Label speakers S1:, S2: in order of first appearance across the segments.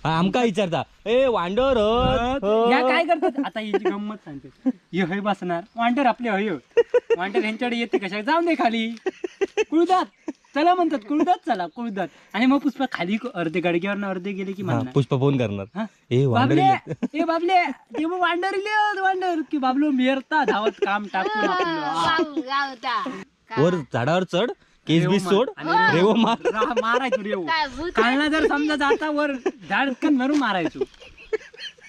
S1: आमका विचारता ए वांडर
S2: या काय करतात आता ही गंमत सांगते. हे हय बसणार वांडर आपले हय वांडर ह्यांच्याकडे येते कशा जाऊन दे खाली कुळदात चला म्हणतात कुळदात चला कुळदात. आणि मग पुष्पा खाली अर्धे गडग्यावर अर्धे गेले की म्हणणार
S1: पुष्पा फोन करणार ए
S2: बाबले ए बाबले ते मग वांडर वांडर की बाबलो मेरता धावत काम टाकून
S1: वर झाडावर चढ केस बी सोड रेवो मार
S2: मारायचो रेवो कालना जर समजा जाता वर झाड मारून मारायचो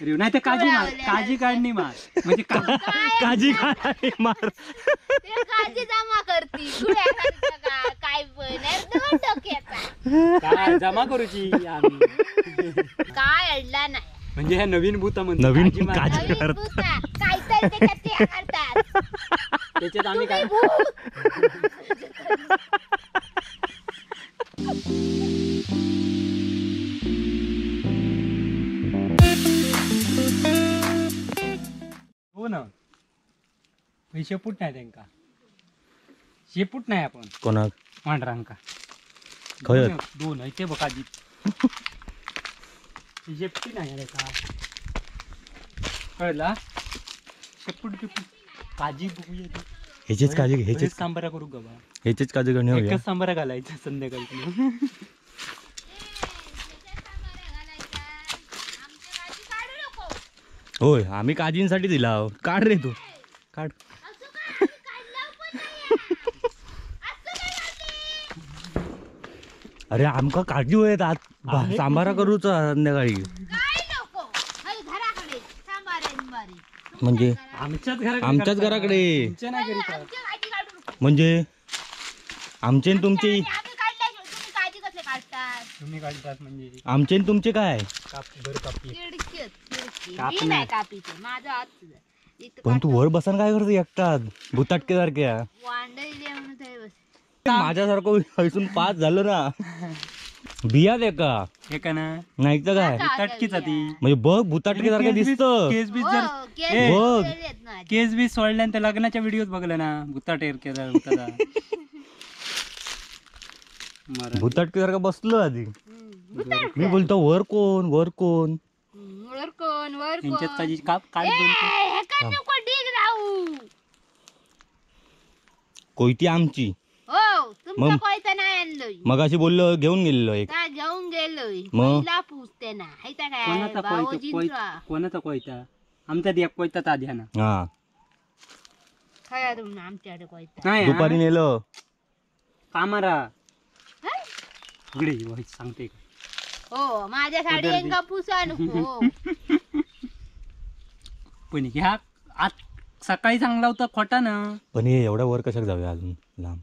S2: रेव नाही तर काजी मार काजी काढणी मार म्हणजे
S1: काजी काढणी मार
S3: काजी जमा करती काय
S2: काय जमा करूची आम्ही
S3: काय अडला नाही
S2: म्हणजे ह्या नवीन भूता म्हणतात
S1: नवीन काजी
S3: करतात
S2: त्याच्यात आम्ही काय हो ना शेपूट नाही त्यांका शेपूट नाही आपण
S1: कोणाक
S2: वांडरांका दोन ते बघ आजी शेपटी नाही रे का कळला शेपूट बिपूट काजी बघूया
S1: ह्याचीच काळजी ह्याचीच
S2: सांबारा करू का बा
S1: ह्याचीच काळजी घेऊन
S2: एकच सांबारा घालायचा संध्याकाळी.
S1: होय आम्ही काजींसाठी दिला काढ रे तू काढ. अरे आमका काळजी होय आज सांबारा करूचा संध्याकाळी म्हणजे आमच्याच घराकडे म्हणजे आमचे तुमचे आमचे तुमचे काय पण तू वर बसन काय करतो एकटा भूताटके सारख्या माझ्यासारखं हसून पास झालं ना बिया दे का नाही तर काय
S2: भूताटकीच
S1: म्हणजे बघ भूताटके सारखं दिसतं बघ
S2: केस बी सोडल्यानंतर लग्नाच्या व्हिडिओ बघलं ना भूताटेर
S1: भूताटके सारखं बसलो आधी मी बोलतो वर कोण वर कोण
S3: वर कोण वर
S1: कोयती आमची मग अशी बोललो घेऊन गेलेलो एक
S3: घेऊन गेलोय
S1: मग
S2: कोणाचा कोयता आमचा एक कोयता आधी ना
S1: हा दुपारी नेलं
S2: कामारा इकडे सांगते
S3: हो माझ्या साडी पुसा नको.
S2: पण ह्या आज सकाळी चांगला होता खोटा ना
S1: पण हे एवढ्या वर कशाक जाऊया अजून लांब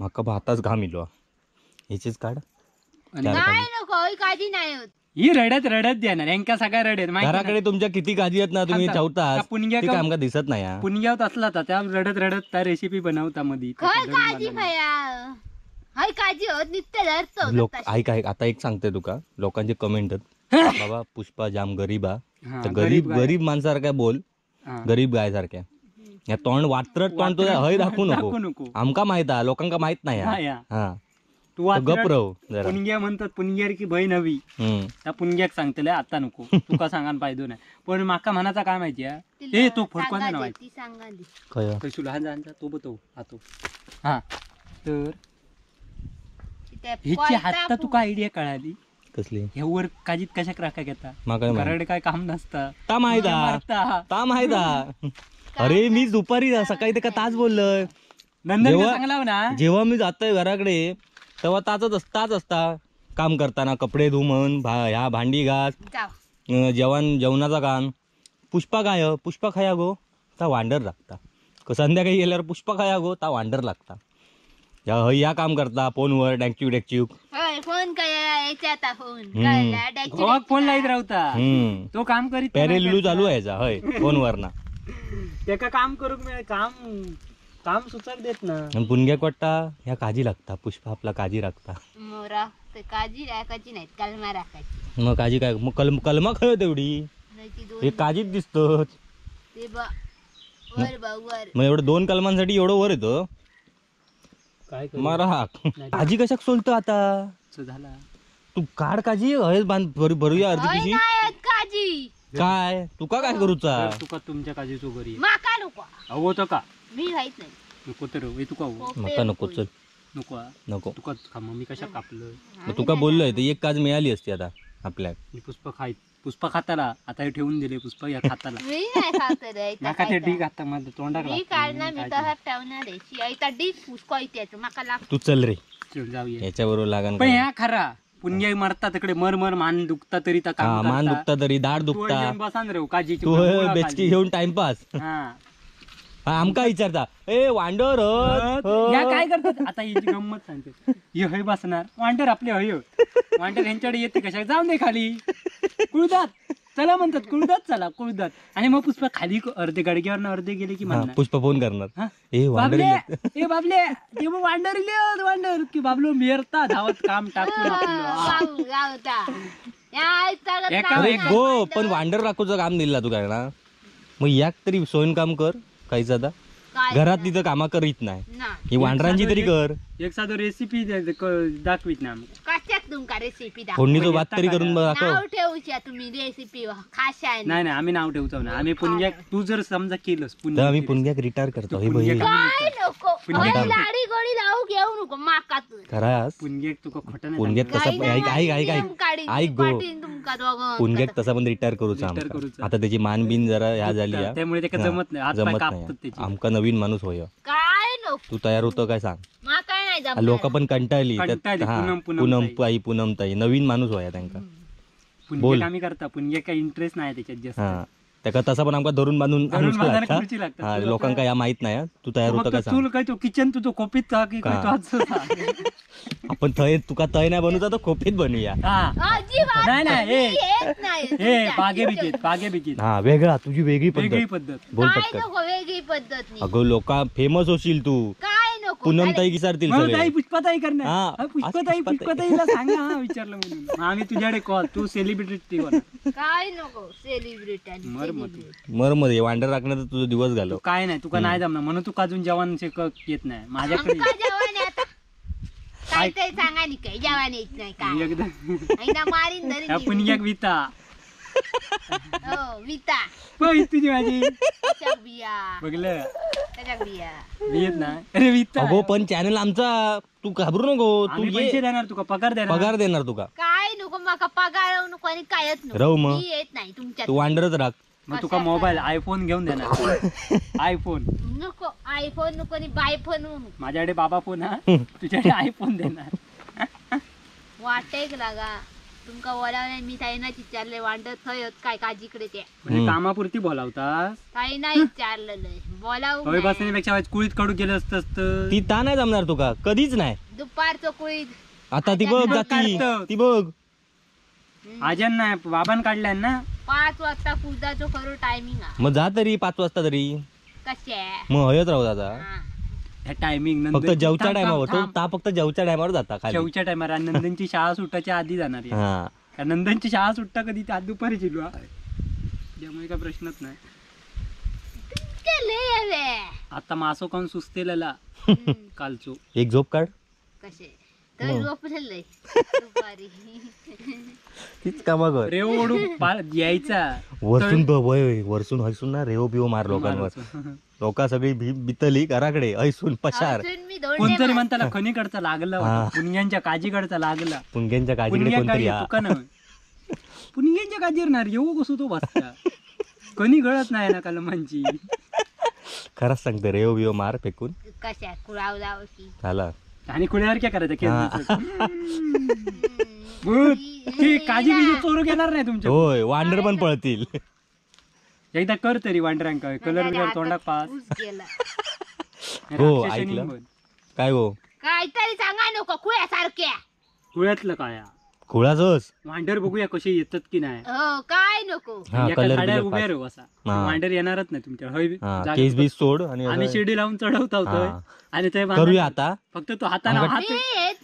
S1: माका भाताच घाम इलो ह्याचीच काढ
S3: काळजी नाही होत
S2: ही रडत रडत देणार यांका सगळ्या रडत
S1: घराकडे तुमच्या किती काळजी आहेत ना तुम्ही ठेवता आमका दिसत नाही.
S2: पुणग्यात असला तर त्या रडत रडत त्या रेसिपी बनवता मध्ये
S1: लोक ऐक ऐक आता एक सांगते तुका लोकांचे कमेंट बाबा पुष्पा जाम गरीब हा तर गरीब गरीब माणसासारख्या बोल गरीब गाय सारख्या या तोंड वात्रट तोंड तुझ्या हय दाखवू नको आमका माहित हा लोकांका माहित नाही हा
S2: तू
S1: गप राहू जरा.
S2: पुणग्या म्हणतात पुणग्यार की बहीण हवी त्या पुणग्याक सांगतले आता नको तुका सांगान पाहिजे नाही पण माका म्हणाचा काय माहिती आहे ए तो फडकवाना ना माहिती
S1: खय
S2: लहान जाणचा तो बतो आतो हा तर हिची हाता तुका आयडिया कळाली
S1: कसली
S2: हे वर काजीत कशाक राखा घेता
S1: माका नाही
S2: घराकडे काय काम नसता
S1: ता माहिता ता माहिता. अरे मी दुपारी सकाळी ते का ताच बोललोय
S2: नंदन सांगला ना
S1: जेव्हा मी जातोय घराकडे तेव्हा ताच ताच असता काम करताना कपडे धु म्हण ह्या भांडी घास जेवण जेवणाचा काम पुष्पा काय पुष्पा खाया गो ता वांडर लागता संध्याकाळी गेल्यावर पुष्पा खाया गो ता वांडर लागता या काम करता फोनवर डॅक्च्यू डॅक्च्यू
S3: फोन
S2: फोन लाईत राहता तो काम करीत
S1: पॅरेलू चालू आहे हय फोनवर ना
S2: त्याका काम करूक मिळ काम काम सुचक देत ना
S1: पुणग्याक वाटता ह्या काजी लागता पुष्पा आपला काजी राखता
S3: काजी राखायची नाही कलमा राखायची
S1: मग काजी काय मग कलमा कलमा खय तेवढी हे काजीच दिसत मग एवढं दोन कलमांसाठी एवढं वर येतं काय मारा हा काजी कशाक सोलतो आता
S2: झाला
S1: तू काढ काजी हयच बांध भरूया अर्धी पिशी.
S3: काजी
S1: काय तुका काय करूचा?
S2: तुका तुमच्या काजीचो घरी
S3: माका नको.
S2: अहो तो का
S3: मी खाईत नाही.
S2: नको तर तुका
S1: मका नको. चल
S2: नको
S1: नको
S2: तुका खा. मग मी कशा कापलं?
S1: तुका बोललोय तर एक काज मिळाली असती आता आपल्या.
S2: मी पुष्प खाईत पुष्पा खाताला आता हे ठेवून दिले पुष्पा या खाताला.
S3: मी नाही खात रे.
S2: माका ते ढीग आता माझ्या तोंडाक
S3: मी काढणार मी तसा ठेवणार रे. ढीग पुष्पा इथे माका लाग.
S1: तू चल रे
S2: चल जाऊया
S1: याच्याबरोबर लागण.
S2: पण ह्या खरा पुण्य मरता तिकडे मर मर मान दुखता तरी ता काम
S1: मान दुखता तरी दाढ दुखता
S2: बसान रे काजीची
S1: तू बेचकी घेऊन टाइमपास. आमका विचारता ए वांडर
S2: या काय करतात आता हिची गंमत सांगते. हे हय बसणार वांडर आपले हय वांडर ह्यांच्याकडे येते कशा जाऊन दे खाली कुळदात चला म्हणतात कुळदात चला कुळदात. आणि मग पुष्पा खाली अर्धे गडग्यावर अर्धे गेले की म्हणणार
S1: पुष्पा फोन करणार ए वांडर
S2: ए बाबले ते मग वांडर इले वांडर की बाबलो मेरता धावत काम टाकून.
S1: गो पण वांडर राखूचं काम दिला तू काय ना मग याक तरी सोयन काम कर काहीच. आता घरात तिथं कामा करीत नाही ही वांडरांची तरी कर.
S2: एक साधं रेसिपी दाखवीत ना
S1: फोडणीचो भात तरी करून दाखव.
S3: तुम्ही रेसिपी खाशाय
S2: नाही नाही आम्ही नाव ठेवतो ना. आम्ही पुणग्याक तू जर समजा केलंस
S1: तर आम्ही पुणग्याक रिटायर करतो. हे
S3: लाडी गोडी लावू घेऊ नको माका तू
S1: खरास
S2: पुणग्याक तुका खोटं नाही.
S1: पुणग्याक तसा ऐक ऐक ऐक ऐक ऐक गो पुणग्याक तसा पण रिटायर करूचा आता. त्याची मान बिन जरा ह्या झाली
S2: त्यामुळे त्याका जमत नाही
S1: जमत नाही. आमका नवीन माणूस होय. तू तयार होतं काय सांग? लोक पण कंटाळली. पूनम ताई पूनम ताई नवीन माणूस होया त्यांका.
S2: बोल आम्ही करता पुणग्याक काही इंटरेस्ट नाही त्याच्यात जास्त.
S1: त्याका तसा पण आमका धरून बांधून लोकांका या माहित नाही. तू तयार होतं काय सांग?
S2: काय तो किचन तुझं खोपीत का की
S1: आपण थंय तुका तय नाही बनवता तर खोपीत बनवूया.
S2: नाही नाही बागे बिगेत बागे बिगेत.
S1: हा वेगळा तुझी वेगळी
S2: पद्धत
S1: बोल पटकन.
S3: वेगळी पद्धत.
S1: अगं लोक फेमस होशील तू. पूनम ताई विचारतील
S2: सगळे. पुष्पाताई करणार पुष्पाताई पुष्पाताईला सांगा विचारलं म्हणून आम्ही तुझ्याकडे कॉल. तू सेलिब्रिटी
S3: काय नको सेलिब्रिटी
S2: मर
S1: मर मध्ये वांडर राखण्याचा तुझा दिवस घालव.
S2: काय नाही तुका नाही जमणार म्हणून तू अजून जेवण येत नाही माझ्याकडे.
S3: काय सांगा नी काय जेवण येत नाही काय एकदा मारीन धरीन
S2: पुणग्याक विता
S3: हो विता
S2: पै तुझी माझी
S3: बिया
S2: बघलं
S3: त्याच्या बिया
S2: येत नाही. अरे विता
S1: अगो पण चॅनल आमचा तू घाबरू नको. तू
S2: पैसे देणार तुका पगार देणार
S1: पगार देणार तुका.
S3: काय नको माका पगार नको आणि कायच नको.
S1: राहू मग
S3: येत नाही तुमच्या.
S1: तू वांडरच राख.
S2: मग तुका मोबाईल आयफोन घेऊन देणार. आयफोन
S3: नको आयफोन नको आणि बायफोन.
S2: माझ्याकडे बाबा फोन हा तुझ्याकडे आयफोन देणार.
S3: वाटेक लागा तुमका बोलावले मी ताईना विचारले वांडर थंय काय काजीकडे ते
S2: म्हणजे कामापुरती बोलावतास.
S3: ताईना विचारलेलं बोलावू
S2: बसण्यापेक्षा कुळीत काढू गेलं असतं.
S1: ती ता नाही जमणार तुका कधीच नाही.
S3: दुपारचं कुळीत
S1: आता ती बघ जाती ती बघ
S2: आजन नाही बाबान काढल्या ना
S3: 5 वाजता कुळदाचो खरो टायमिंग.
S1: मग जा तरी 5 वाजता तरी
S3: कशे
S1: मग हयच राहू दादा.
S2: टायमिंग
S1: फक्त जेवच्या टायमावर तो ता फक्त जेवच्या टायमावर जाता खाली.
S2: जेवच्या टायमावर नंदनची शाळा सुटायच्या आधी जाणार. कारण नंदनची शाळा सुटता कधी त्या दुपारी जिलू त्यामुळे काय प्रश्नच नाही. आता मासो खाऊन सुस्तेला कालचो.
S1: एक झोप काढ
S3: कसे तर झोपलेलं दुपारी
S1: तीच कामा कर.
S2: रेव ओढू यायचा
S1: वरसून वरसून हसून ना रेव बिव मार लोकांवर. लोका सगळी बितली घराकडे ऐसून पशार.
S2: कोणतरी म्हणताला खनीकडचा लागला पुणग्यांच्या काजीकडचा लागला.
S1: पुणग्यांच्या काजीकडे कोणतरी
S2: पुणग्यांच्या काजीवर ना येऊ कसो तो बसता कणी गळत नाही ना कलमांची.
S1: खरंच सांगते रेव बिव मार फेकून
S3: कशा कुळाव
S1: झाला.
S2: आणि कुळ्यावर काय करायचं काजी बिजी चोरू घेणार नाही तुमच्या.
S1: होय वांडर पण पळतील.
S2: एकदा कर तरी वांडरांका कलर बिलर तोंडाक पास.
S1: हो ऐकलं काय हो
S3: काहीतरी सांगा नको कुळ्यासारख्या.
S2: कुळ्यातलं काय
S1: कुळाचंच
S2: वांडर बघूया कसे येतात की नाही.
S3: हो काय नको
S2: कलर उभे राहू असा वांडर येणारच नाही तुमच्या.
S1: केस बीस सोड आणि
S2: आम्ही शिडी लावून चढवतो आणि ते
S1: करूया आता.
S2: फक्त तो हाताने हात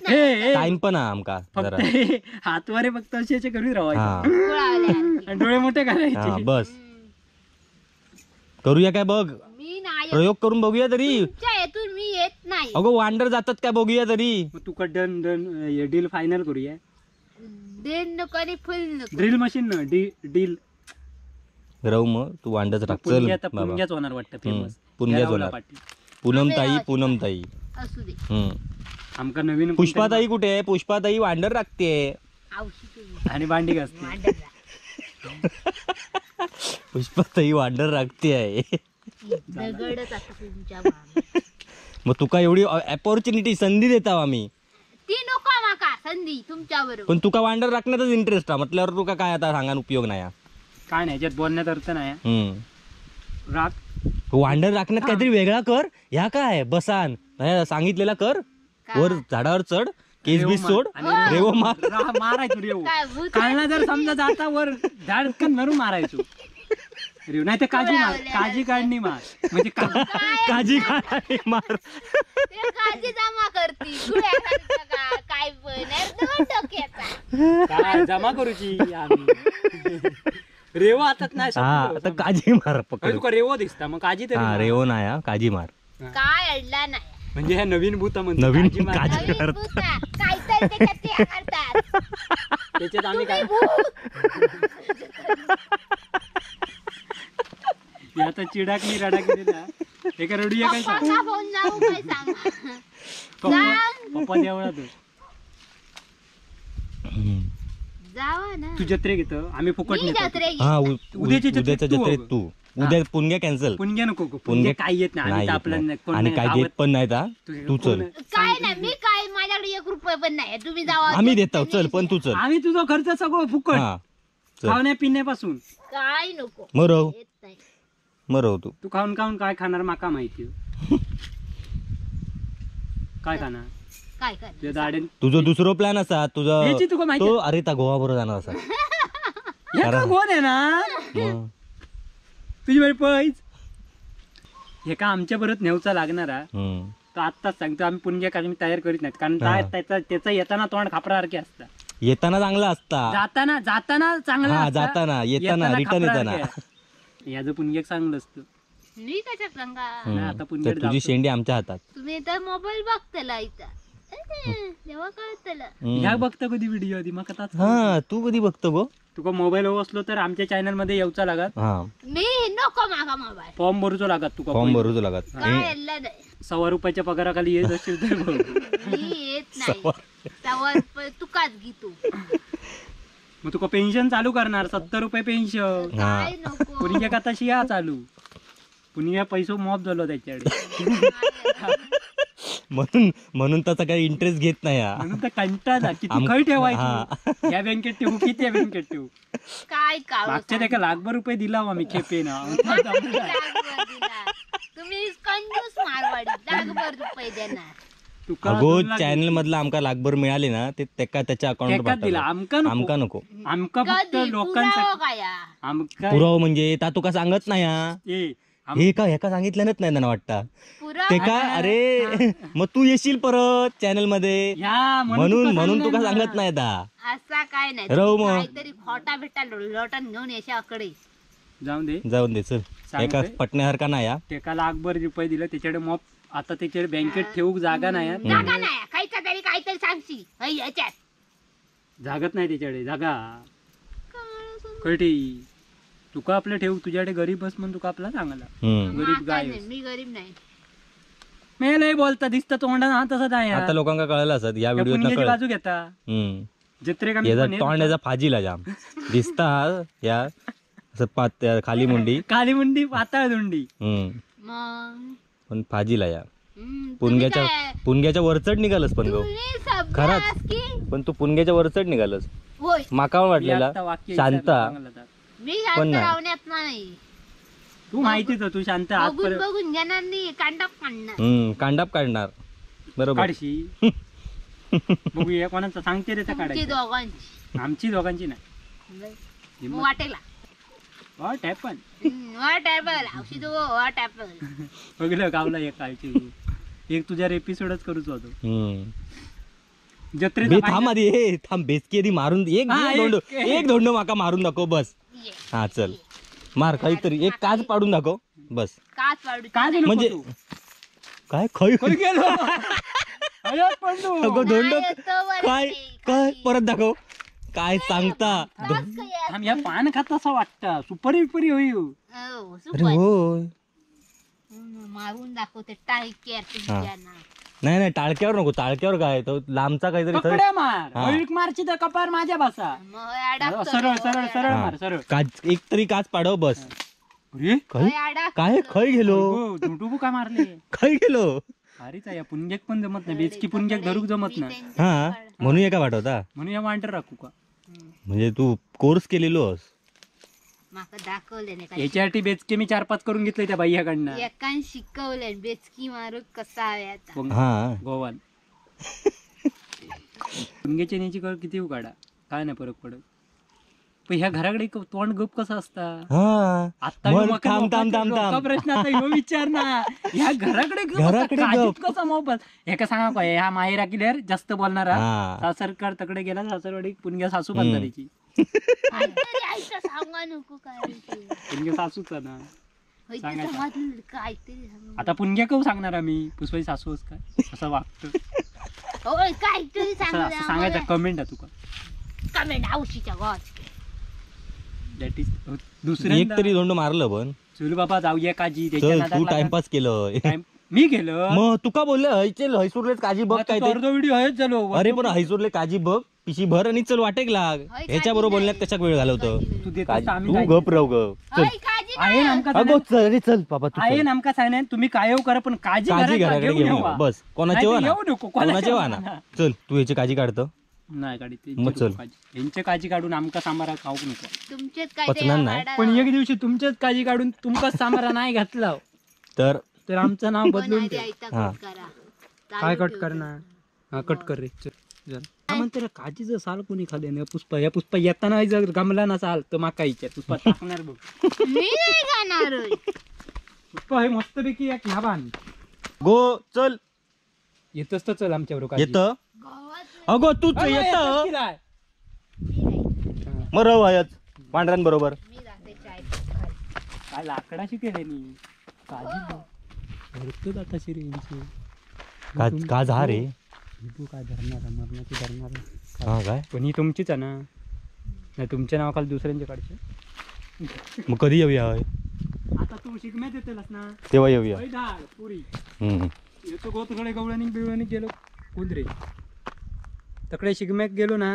S1: टाइम पण आमका
S2: फक्त हातवारे फक्त असे असे करून राहायचे डोळे मोठे करायचे
S1: बस. करूया काय बघ प्रयोग करून बघूया तरी.
S3: मी येत नाही
S1: अगो वांडर जातात काय बघूया तरी.
S2: तुका डन डन डील फायनल करूया.
S3: ड्रिल नको आणि फुल नको.
S2: ड्रिल मशीन ना डील.
S1: राहू मग तू वांडच राख. चल बाबा,
S2: पुणग्याच होणार वाटतं फेमस.
S1: पुणग्याच होणार. पूनमताई, पूनमताई
S3: असू दे.
S2: आमका नवीन
S1: पुष्पाताई कुठे आहे? पुष्पाताई वांडर राखते
S2: आणि भांडी घासते.
S1: पुष्पाताई वांडर राखते आहे. मग तुका एवढी अपॉर्च्युनिटी संधी देता आम्ही,
S3: ती नको माका संधी तुमच्याबरोबर.
S1: पण तुका वांडर राखण्याचाच इंटरेस्ट आहे म्हटल्यावर तुका काय आता सांगा उपयोग नाही.
S2: काय नाही याच्यात बोलण्यात अर्थ नाही. राख
S1: वांडर राखण्यात काहीतरी वेगळा कर. ह्या काय बसान सांगितलेला कर, वर झाडावर चढ, केस बीस सोड, रेवो मार,
S2: मारायचो रेवो. कालना जर समजा जाता वर झाड धरून मारायचो रेव, नाही तर काजी मार, काजी काढणी मार. म्हणजे
S1: काजी काढणी मार,
S3: काजी जमा करती काय पण
S2: काय जमा करूची रेवो हातात नाही.
S1: आता काजी मार पकड.
S2: तुका रेवो दिसता मग काजी तरी.
S1: रेवो नाही, काजी मार.
S3: काय अडला नाही
S2: म्हणजे ह्या नवीन भूता म्हणतात.
S1: नवीन काजी
S3: करतात
S2: त्याच्यात आम्ही काय आता चिडाकली रडाकली ना एका रडूया काय पप्पा देवळात तू जत्रे घेत आम्ही फुकट.
S1: उद्याच्या जत्रेत तू उद्या पुणग्या कॅन्सल.
S2: पुणग्या नको, पुणग्या काय येत नाही
S1: आणि काय देत पण नाही. तू चल.
S3: काय नाही मी काय, माझ्याकडे 1 रुपये पण नाही. तुम्ही जावा,
S1: आम्ही देतो. चल पण तू चल.
S2: आम्ही तुझा खर्च सगळं फुकट, खाण्यापिण्यापासून
S3: काय नको.
S1: मरव मरव तू.
S2: तू खाऊन खाऊन काय खाणार माका माहिती. काय खाणार
S3: काय खाणार
S1: तुझं दुसरो प्लॅन असा तुझा. तो अरे ता गोवा बरोबर जाणार असा.
S2: कोण आहे ना तुझी बाई पैज हे का आमच्या बरोबर नेवचा लागणार. तो आत्ताच सांगतो आम्ही पुणग्या काढून तयार करीत नाहीत, कारण त्याचा येताना तोंड खापरासारखे असता.
S1: येताना चांगला असता,
S2: जाताना जाताना चांगला,
S1: जाताना येताना रिटर्न येताना.
S2: याचं पुणग्या चांगलं असतं.
S3: मी कशा सांगा
S2: आता पुणग्या
S1: तुझी शेंडी आमच्या हातात.
S3: तुम्ही तर मोबाईल बघतला इथं तेव्हा कळतलं.
S2: ह्या बघता कधी व्हिडिओ आधी मग.
S1: हा तू कधी बघतो गो?
S2: तुका मोबाईल हवं असलो तर आमच्या चॅनल मध्ये येऊचा लागत.
S3: मी नको मागा मोबाईल.
S2: फॉर्म भरूचो लागत तुका.
S1: फॉर्म भरूचो लागत.
S3: काय नाही
S2: 1.25 रुपयाच्या पगाराखाली येत असेल तर बघ.
S3: मी येत नाही 1.25 रुपये तुकाच घेतो.
S2: मग तुका पेन्शन चालू करणार 70 रुपये पेन्शन.
S3: काय नको
S2: पुणग्या का तशी या चालू. पुणग्या पैसो मॉप झालो त्याच्याकडे
S1: म्हणून म्हणून त्याचा काही इंटरेस्ट घेत नाही.
S2: म्हणून तर कंटाळा किती खै ठेवायचं, या बँकेत ठेवू की त्या बँकेत ठेवू.
S3: काय
S2: मागच्या त्याका लाखभर रुपये दिला आम्ही खेपे ना.
S3: तुम्ही कंजूस मारवाडी लाखभर रुपये देणार.
S1: अगो चॅनल मधला आमका लाखभर मिळाले ना ते त्याका त्याच्या अकाउंटवर
S2: दिला. आमका आमका
S1: नको,
S2: आमका फक्त लोकांचा
S1: पुरावा म्हणजे ता तुका सांगत नाही. हे का हेका सांगितलं नाही ना वाटतं ते का. अरे मग तू येशील परत चॅनल मध्ये म्हणून म्हणून तुका सांगत नाही.
S3: असा काय नाही
S1: राहू मग
S3: काहीतरी खोटा भेटा लोटन घेऊन येशाकडे.
S2: जाऊन दे
S1: जाऊन दे चल. एका पटण्यासारखा नाही.
S2: त्याका लाखभर रुपये दिलं त्याच्याकडे मॉप. आता त्याच्याकडे बँकेत ठेवूक जागा नाही.
S3: जागा नाही काहीतरी तरी काहीतरी सांगशी ह्याच्यात
S2: जागत नाही त्याच्याकडे जागा. कळटी तुका आपलं ठेवू तुझ्याकडे गरीब बस म्हणून तुका आपला चांगला गरीब गाय.
S3: मी गरीब नाही.
S2: मेलही बोलता दिसता तोंडानं हा तसं नाही.
S1: आता लोकांना कळलं असत या व्हिडिओत
S2: बाजू घेता जत्रे का
S1: तोंड याचा फाजीला जाम दिसता या असं खाली मुंडी,
S2: खाली मुंडी पाताळ धुंडी
S1: पण फाजीला या पुणग्याच्या पुणग्याच्या वरचढ निघालस पण गो खरंच. पण तू पुणग्याच्या वरचढ निघालस. माका वाटलेला शांता
S3: मी शांत राहण्यात नाही.
S2: तू माहितीच तू शांत
S3: बघून बघून घेणार नाही, कांडाप काढणार.
S1: कांडाप काढणार बरोबर.
S2: काढशी बघूया कोणाचा सांगते रे त्या काढायची.
S3: दोघांची
S2: आमची दोघांची नाही
S3: वाटेला.
S2: What happen
S3: what apple औषध what apple
S2: बघलं गावला एक कायची एक तुझ्या एपिसोडच करूच होतो. जत्रेत
S1: थांब आधी, हे थांब बेसकी आधी मारून एक धोंडो, एक धोंडो माका मारून दाखव बस. हा चल मार काहीतरी एक काच पाडून दाखव बस.
S3: काच पाडू
S1: म्हणजे काय खय
S2: खय गेलो
S1: धोंडो काय काय परत दाखव. काय सांगता?
S2: ह्या पान खात असं वाटतं सुपारी विपारी होई.
S1: अरे होय,
S3: मारून दाखवते टाळक्यावर.
S1: नाही नाही टाळक्यावर नको, टाळक्यावर काय तो लांबचा काहीतरी
S2: मार मारची तर कपार माझ्या बसा. सरळ सरळ सरळ मार सरळ.
S1: काच एक तरी काच पाडव बस. काय खय गेलो
S2: काय मारले
S1: खय गेलो.
S2: अरेच या पुंग्याक पण जमत नाही, बेचकी पुंग्याक धरूक जमत नाही.
S1: हा म्हणून एका पाठवता,
S2: म्हणून या वांटर राखू का?
S1: म्हणजे तू कोर्स केलेलोस
S2: ह्याच्यासाठी. बेचके मी 4-5 करून घेतले त्या बाईकडनं.
S3: एकान शिकवले बेचकी मारू कसा
S1: हा
S2: गोवान. पुंग्याच्या न्यायची कळ किती उकाडा काय नाही फरक पडत. पण ह्या घराकडे तोंड गप कसं असता. आता प्रश्न आता ह्यो विचार ना, ह्या घराकडे गप कसा मोबाईल. हे का सांगा काय ह्या माहेरा किल्यार जास्त बोलणारा सासरकर तकडे गेला सासरवाडी पुणग्या सासू बांधला त्याची. पुणग्या सासूचा ना आता पुणग्या कऊ सांगणार आम्ही पुष्पाची सासू काय असं वागतं सांगायचं. कमेंट तुका
S3: कमेंट आवशीच्या
S1: एक तरी धोंड मारलं पण.
S2: चल बाबा जाऊया काजी.
S1: तू टाइमपास केलं
S2: मी केलं.
S1: मग तुका बोललं हैसूरलेच काजी बघ काय
S2: व्हिडिओ आहेच झालो.
S1: अरे पण हैसूरले काजी बघ पिशी भर आणि चल वाटेक लाग. ह्याच्या बरोबर बोलण्यात कशाक वेळ घालवतो
S2: तू?
S1: गप राव ग. अगो चल रे चल बाबा.
S2: आहे आमका सांगणार तुम्ही काय करा पण काजी
S1: घराकडे घेऊन बस. कोणाचे कोणाचे वाना. चल तू ह्याची काजी काढतो
S2: नाही काढी. मग चल यांचे काळजी काढून आमका सांबारा खाऊ नको.
S3: तुमचेच काय
S1: नाही
S2: पण एक दिवशी तुमच्याच काळजी काढून तुमकाच सांबारा नाही घातला तर तर आमचं नाव बदलून काय कट करणार. हा कट कर रे. म्हणते काजीचं साल कोणी खाल्ले नाही पुष्पा. या पुष्पा येताना जर गमला ना साल तर माका विचार पुष्पा टाकणार बघ. पुष्पा हे मस्तपैकी एक ह्या बांध
S1: गो चल.
S2: येतच तर चल आमच्या बरोबर
S1: येत. अगो तूच येत मग रव आहेच पांढऱ्यांबरोबर.
S2: काय लाकडाशी केले नी काजी भरतो आता शिरींची
S1: का झा रे
S2: काय धरणार मरणाची धरणार.
S1: हा काय
S2: पण ही तुमचीच आहे ना. नाही तुमच्या नावाखाली दुसऱ्यांच्या काढचे.
S1: मग कधी येऊया
S2: आता? तू शिकम्यात येतेलस ना
S1: तेव्हा येऊया.
S2: पुरी येतो गो तिकडे गवळणी बिवळणी गेलो कुंदरे तकडे शिगम्याक गेलो ना.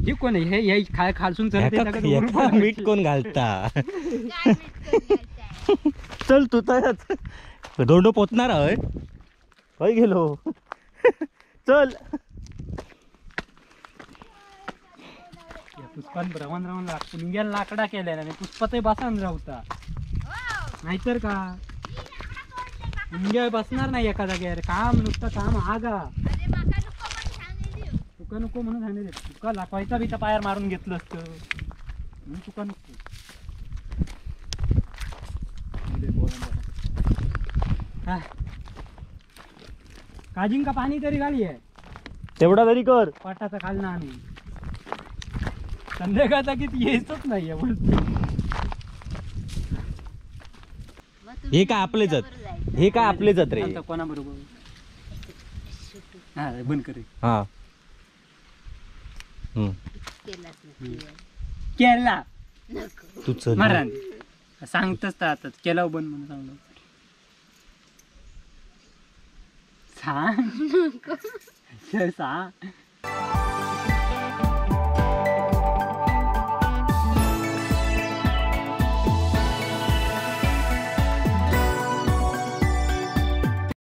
S2: हे कोण हे हे खाय खालसून
S1: चलते मीठ कोण घालता. चल तू तर धोंडो पोचणार आहे. होय गेलो चल.
S2: पुष्पान रवान रवान पुणग्याला लाकडा केल्या आणि पुष्पातही बसान राहता नाहीतर का पुणग्या बसणार नाही एका जागेवर. काम नुसतं काम आगा तुका नको म्हणून सांगितले. तुका लाखवायचा बी पायावर मारून घेतलं असतं म्हणून तुका नको. काजींका पाणी तरी घाली आहे
S1: तेवढा तरी कर.
S2: पाटाचा खाल ना आम्ही संध्याकाळचा किती यायचंच नाही.
S1: हे काय आपले जात, हे काय आपले जात रे.
S2: कोणाबरोबर हा बंद कर.
S1: हा
S2: केला
S1: तू चल
S2: मरण सांगतच तर आता केला बंद म्हणून सांगलो. सांग सांग.